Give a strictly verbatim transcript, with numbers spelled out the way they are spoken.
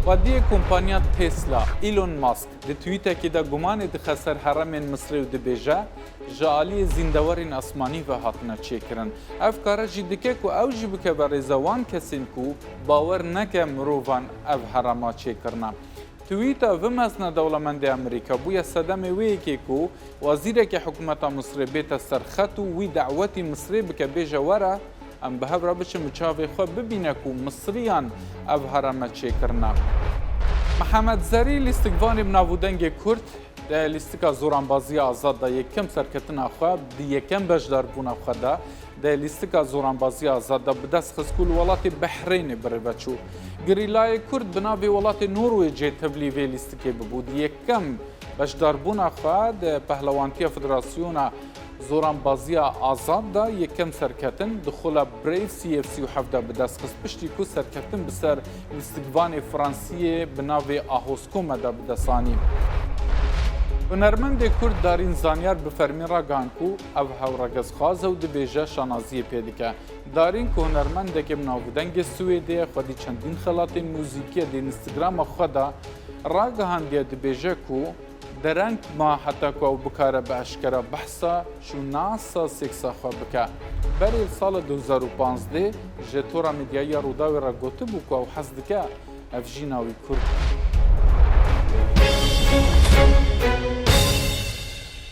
Xwediyê kompanya Tesla, Elon Musk, di twîtekê de gumanê dixe ser heremên Misrê û dibêje, ji aliyê zîndewerên asmanî ve hatine çêkirin. Ev kare jî dike ku ew jî bikeve rêza wan kesên ku bawer neke mirovan ev herema çêkirine. Twîta vi mezne dewlemendê Amerîka bûye sedemê wê yekê ku wezîrekê hikûmeta Misrê bête ser xet û wî dawetî Misrê bike, bêje, were, em bi hev re biçin bi çavê xwe bibîne ku Misriyan ev hereme çêkirine. Mihemed Zerî, lîstikvanê bi nav û dengê Kurd, di lîstika zoranbaziya azad de yekem serketina xwe, di yekem beşdarbûna xwe de di lîstika zoranbaziya azad de bi dest xist ku li welatê Behreynê birêve çû. Gerîlayê Kurd bi navê welatê Norwêcê tevlî vê lîstikê bibû. Di yekem beşdarbûna xwe di pehlewantiya Federasyona Zoranbaziya Azad de yekem serketin di xola Brave C F sî û heft de bi dest xist, piştî ku serketin bi ser lîstikvanê Fransiyê bi navê Ahoscome de bi dest anî. Hunermendê Kurd Darîn Zanyar bi fermî ragihand ku ev hewregezxwaz e û dibêje şanaziyê pê dike. Darîn ku hunermendekê bi nav û dengê Swêdê ye, xwedî çendîn xelatên muzîkî yê di Instagrama xwe de ragihandiye, dibêje ku dereng ma heta ku ew bikare bi eşkera behsa şûnasa sêksa xwe bike. Berê li sala du hezar û panzdeh ji tora medyayî ya Rûdawê re gotibû ku ew hez dike ev jîna wî Kurd.